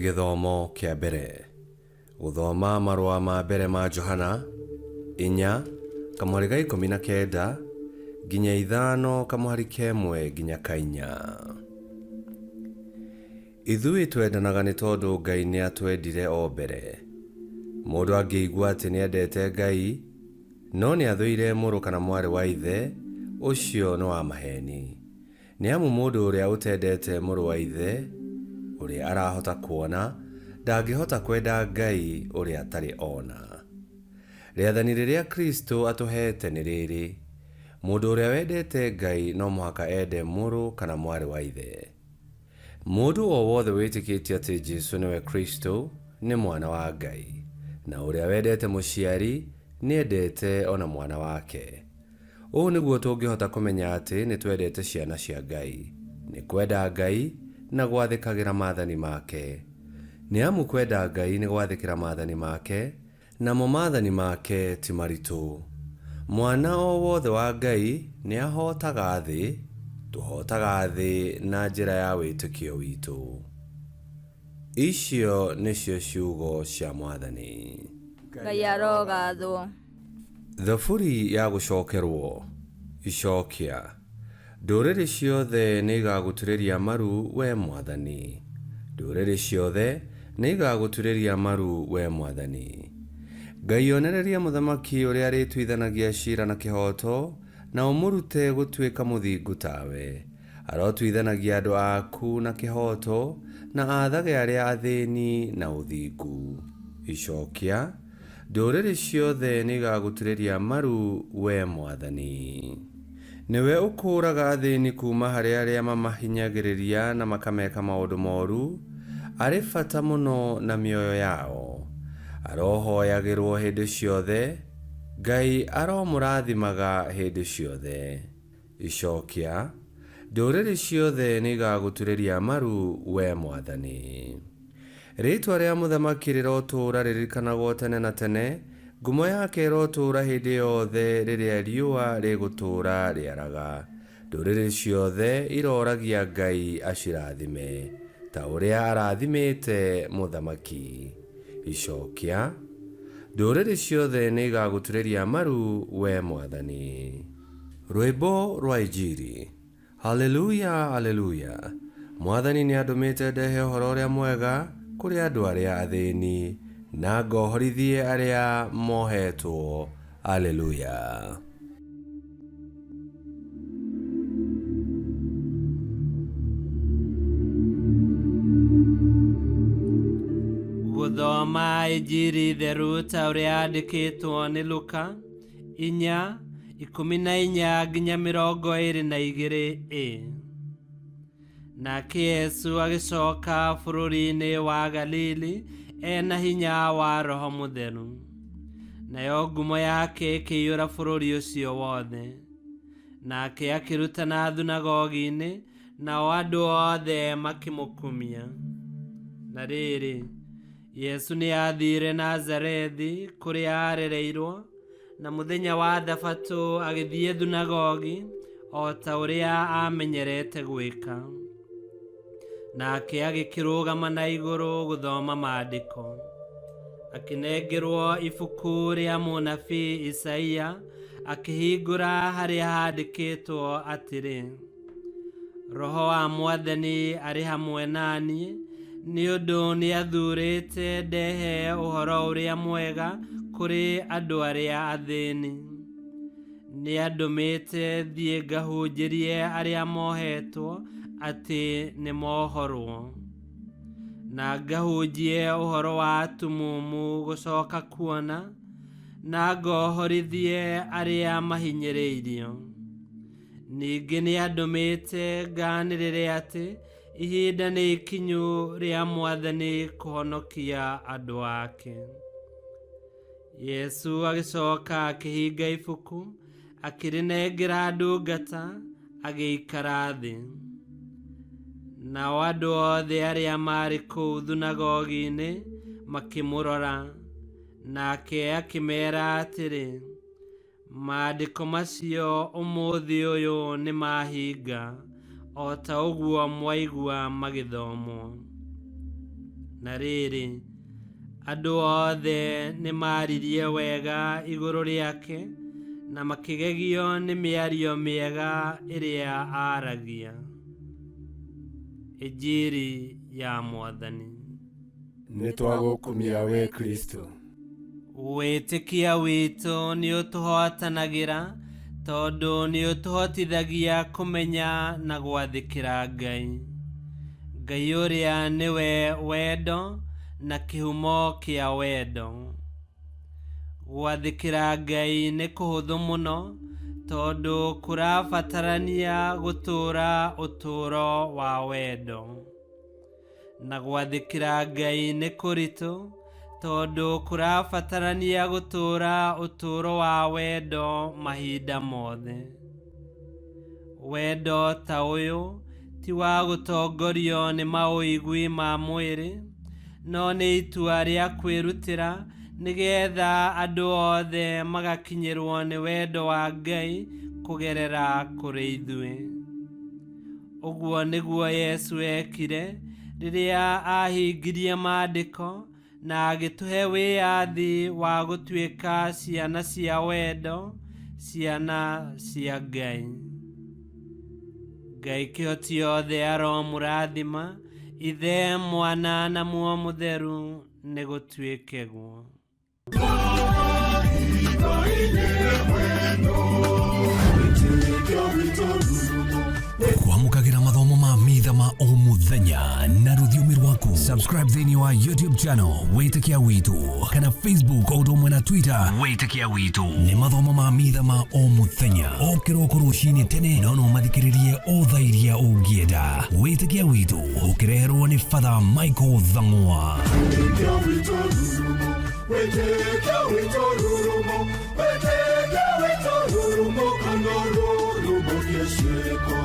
Gĩthomo kĩa mbere. Gũthoma marũa ma mbere ma Johana, inya, kamũhari ga 19, nginya ithano kamũhari ka ĩmwe nginya ka inya. Ithuĩ twendanaga nĩ tondũ Ngai nĩatwendire o mbere. Mũndũ angĩigua atĩ nĩendete Ngai, no nĩathũire mũrũ kana mwarĩ wa ithe, ũcio nĩ wa maheeni. Nĩ amu mũndũ ũrĩa ũtendete mũrũ wa ithe, ũrĩa arahota kuona, ndangĩhota kwenda Ngai ũrĩa atarĩ ona. Rĩathani rĩrĩa Kristũ atũheete nĩ rĩrĩ, Mũndũ ũrĩa wendete Ngai no mũhaka ende mũrũ kana mwarĩ wa ithe. Mũndũ o wothe wĩtĩkĩtie atĩ Jesũ nĩwe Kristũ nĩ mwana wa Ngai, na ũrĩa wendete mũciari nĩendete o na mwana wake. Ũũ nĩguo tũngĩhota kũmenya atĩ nĩtwendete ciana cia Ngai, nĩ kwenda Ngai na gwathĩkagĩra maathani make. Nĩ amu kwenda Ngai nĩ gwathĩkĩra maathani make, namo maathani make ti maritũ. Mwana o wothe wa Ngai nĩahootaga thĩ, tũhootaga thĩ na njĩra ya wĩtĩkio witũ. Icio nĩcio ciugo cia Mwathani. Ngai arogathwo. Thaburi ya gũcokerwo. Icokia. Ndũrĩrĩ ciothe nĩigagũturĩria maru, wee Mwathani, ndũrĩrĩ ciothe nĩigagũturĩria maru, wee Mwathani. Ngai onereria mũthamaki ũrĩa arĩtuithanagia ciira na kĩhooto, na ũmũrute gũtuĩka mũthingu tawe. Arotuithanagia andũ aku na kĩhooto, na aathage arĩa athĩĩni na ũthingu. Icokia. Ndũrĩrĩ ciothe nĩigagũturĩria maru, wee Mwathani. Nĩwe ũkũũraga athĩni kuuma harĩ arĩa mamahinyagĩrĩria na makameka maũndũ moru, arĩ bata mũno na mĩoyo yao. Arohoyagĩrũo hĩndĩ ciothe, Ngai aromũrathimaga hĩndĩ ciothe. Icokia, Ndũrĩrĩ ciothe nĩigagũturĩria maru, wee Mwathani. Rĩĩtwa rĩa mũthamaki rĩrotũũra rĩririkanagwo tene na tene, ngumo yake ĩrotũũra hĩndĩ yothe rĩrĩa riũa rĩgũtũũra rĩaraga. Ndũrĩrĩ ciothe irooragia Ngai acirathime, ta ũrĩa arathimĩte mũthamaki. Icokia, Ndũrĩrĩ ciothe nĩigagũturĩria maru, wee Mwathani. Rwĩmbo rwa Injiri. Haleluya, Haleluya! Mwathani nĩandũmĩte ndehe ũhoro ũrĩa mwega kũrĩ andũ arĩa athĩni, na ngohorithie arĩa mohetwo. Haleluya! Gũthoma Injiri theru ta ũrĩa yandĩkĩtwo nĩ Luka. Inya, 14 nginya 22 ĩ. Nake Yesu agĩcoka bũrũri-inĩ wa Galili e na hinya wa Roho Mũtheru, nayo ngumo yake ĩkĩiyũra bũrũri ũcio wothe. Nake akĩrutana thunagogi-inĩ, nao andũ othe makĩmũkumia. Na rĩrĩ, Yesu nĩ aathiire Nazarethi kũrĩa aarereirwo, na mũthenya wa Thabatũ agĩthiĩ thunagogi o ta ũrĩa aamenyerete gwĩka. Nake agĩkĩrũgama na igũrũ gũthoma maandĩko. Akĩnengerwo ibuku rĩa mũnabii Isaia, akĩhingũra harĩa haandĩkĩtwo atĩrĩ, Roho wa Mwathani arĩ hamwe na niĩ, nĩ ũndũ nĩathuurĩte ndehe ũhoro ũrĩa mwega kũrĩ andũ arĩa athĩni. Nĩandũmĩte thiĩ ngahunjĩrie arĩa mohetwo atĩ nĩmohorwo, na ngahunjie ũhoro wa atumumu gũcoka kuona, na ngohorithie arĩa mahinyĩrĩirio. Ningĩ nĩandũmĩte ngaanĩrĩre atĩ ihinda nĩ ikinyu rĩa Mwathani kũhonokia andũ ake. Yesu agĩcoka akĩhinga ibuku, akĩrĩnengera ndungata, agĩikara thĩ. Nao andũ othe arĩa maarĩ kũu thunagogi-inĩ makĩmũrora, nake akĩmeera atĩrĩ, Maandĩko macio ũmũthĩ ũyũ nĩ mahinga, o ta ũguo mwaigua magĩthomwo. Na rĩrĩ, andũ othe nĩ maaririe wega igũrũ rĩake na makĩgegio nĩ mĩario mĩega ĩrĩa aaragia. Injiri ya Mwathani. Nĩ twagũkumia we Kristo. Wĩtĩkia witũ nĩ ũtũhotanagĩra tondũ nĩ ũtũhotithagia kũmenya na gwathĩkĩra Ngai. Ngai ũrĩa nĩwe wendo na kĩhumo kĩa wendo. Gwathĩkĩra Ngai nĩ kũhũthũ mũno tondũ kũrabatarania gũtũũra ũtũũro wa wendo. Na gwathĩkĩra Ngai nĩ kũritũ tondũ kũrabatarania gũtũũra ũtũũro wa wendo mahinda mothe. Wendo ta ũyũ ti wa gũtongorio nĩ maũigui ma mwĩrĩ, no nĩ itua rĩa kwĩrutĩra nĩgetha andũ othe magakinyĩrwo nĩ wendo wa Ngai kũgerera kũrĩ ithuĩ. Ũguo nĩguo Yesu ekire rĩrĩa ahingirie maandĩko na agĩtũhe wĩyathi wa gũtuĩka ciana cia wendo, ciana cia Ngai. Ngai kĩhoti yothe aromũrathima, Ithe, Mwana na Muoyo Mũtheru, nĩ gũtuĩke guo. Kwamũkagĩra mathomo ma mitha ma o mũthenya na rũthiomi rwaku. Subscribe thĩinĩ wa YouTube channel Wĩtĩkia Witũ kana Facebook o ũndũ ũmwe na Twitter Wĩtĩkia Witũ. Nĩ mathomo ma mitha ma o mũthenya o kĩroko rũcinĩ tene, no no mathikĩrĩrie o thaa iria ũngĩenda. Wĩtĩkia Witũ ũkĩreherwo nĩ Father Michael Thang'wa. Wĩtĩkia witũ rurumo, wĩtĩkia witũ rurumo, kana rurumo kĩciko.